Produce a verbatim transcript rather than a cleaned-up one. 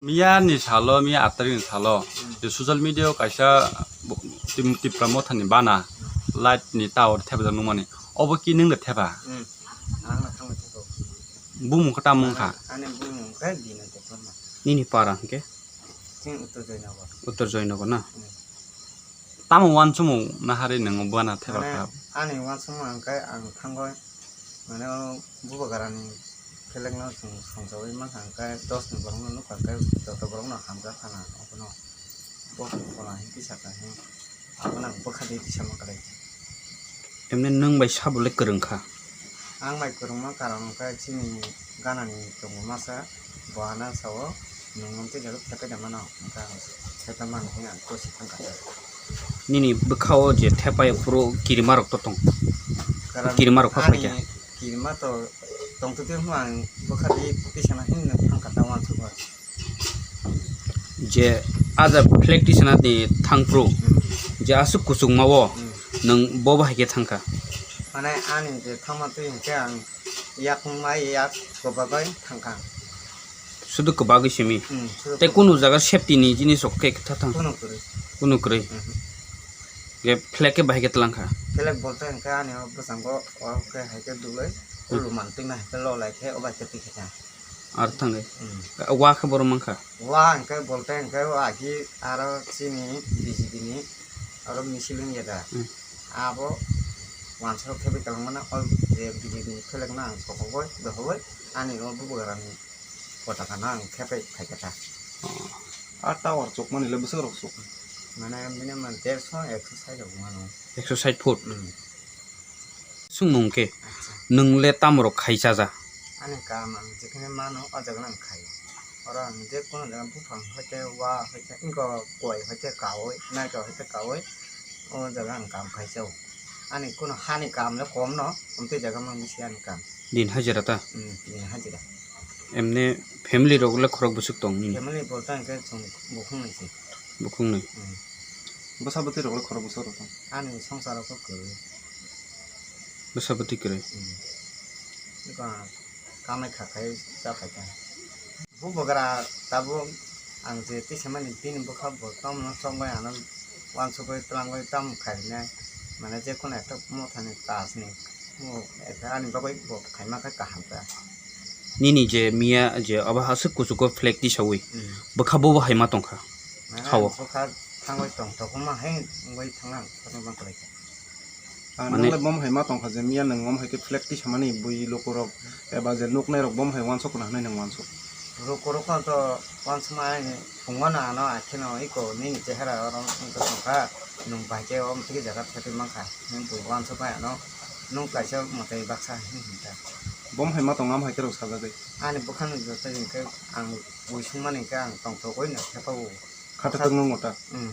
Miya ni salo, miya aat tarikh ni salo, je social media o kaisa bo-, Tim-, Tipra Motha ni bana light ni tower thepajak nukmani, obo ki nwng de thepa? Hmm. Ang no thangwi thepao. Bumung khe tamo wngkha? Ani bumung khe Binoy Debbarma. Nini para hwnkhe? Chini Uttor Joynagar. Uttor Joynagar na? Hmm. Tamo uansukmung naharwi nwng bana thepa kha? Mane, ani uansukmung hwnkhe ang thangwi, mane, o bubagrani phelekno chwng songchawi mankha, hwnkhe dos ni borokno nukha, hwnkhe joto borokno hamjak khana, abono bo phola hinwi tisa kha, abono ang bwkha de tisa mankha lai. Emne nwng bai sabo le kwrwng kha? Ang bai kwrwngma karon hwnkhe chini ganani tongo masa, bo ano sao, nwng mantwi jaga thepai da mano, hwnkhe ang thepai mano hwnwi ang kosi thangkha. Nini bwkha-o je thepai phuru kirima rok to tong? Karon kirima rok ani phai khe? Kirima to tongtwtwi hwnba ang bwkha di tisana himno thangkha ta uansukha. Je a ja flag tisana ni thangphru, hmm, je aswk kuchukma-o, hmm, nwng bo bahai khe thangkha? Mane ani je thangma twi hwnkhe ang yakung mai yak kwbagwi thangkha. Sudu kwbagwi simi. Hmm, sudu kwbagwi. Tei kunu jaga safety ni jinis rok khe khe thang? Kunu kwrwi. Kunu kwrwi. Mhm. Ge flag khe bahai khe twlang kha? Flag bolte hwnkhe ani o bwskango o khe hai khe dugwi, hmm, ulu mantwi ma hai khe lolai khe o bai khe twi khe thang. Ar thangwi? Hmm. Wa khe borok mankha? Wa hwnkhe bolte hwnkhe o agi aro chini B J P ni aro misil wngya da. Hmm. Abo uansukhe bai kwlwng mano o je B J P ni flag no ang sokogoi dohogoi ani o bubagrani potaka no ang khepai phaikha ta. Oh. A tower chukmani le bwswk rok chuk? Mane minimum derso ekso sait rok mano. Ekso sait foot? Hmm. Swngmung khe, acha, nwng le tamo rok khai chaja? Ani kaam ang jekhene mano, o jaga no ang khai. Oro ang je kono jaga buphang hoite, wa hoite, wngkha koi hoite kaui, naikol hoite kaui, o jaga ang kaam khai chao. Ani kono hani kaam le kom no, omtwi jaga mang bisi ani kaam. Din hajira ta? Hmm, din hajira. Emne family rok le khorok bwswk tong nini? Family bolte hwnkhe chwng bukhung nai se. Bukhung nai? Hmm. Bwsa bwtwi rok le khorok bwswk rok tong? Ani songsaro khe kwrwi. Bwsa bwtwi kwrwi? Hmm. Eba kamai kha khai cha khai ta. Bubagra tabuk ang je tisamani bini bwkha bo tamo no chongbai ano uansugwi twlangwi tamo khainai, mane je kono ekta mothani tajni, mo ekta ani bagwi bo khaima khe kaham kha. Nini je miya je abo haswk kuchugo flag tisawi, hmm, bwkha bobo hai ma tongkha. Mane sao. Bwkha thangwi tongthok ma hai wngwi thangna ang khoroknwi bangkha lai kha. Ah, mane nwng le bom hai ma tongkha je miya nwng bom hai khe flag tisamani bui lukurok eba je nuknairok bom hai uansuk na hinwi nwng uansuk? Lukurok no to uansukma ani phungo no ano akheno iko nini chehara oro wngkha tongkha, nwng bai khe o twi jaga thepwi mankha, nwng bui uansukma ano nwng kaisa mwtai baksa hinwi hinkha. Bom hai ma tong am hai khe rok sajagwi? Ani bwkhano joto hinkhe ang bui sungmani hinkhe ang tongthogwi no thepago. Khatatwk nwng ota? Hmm.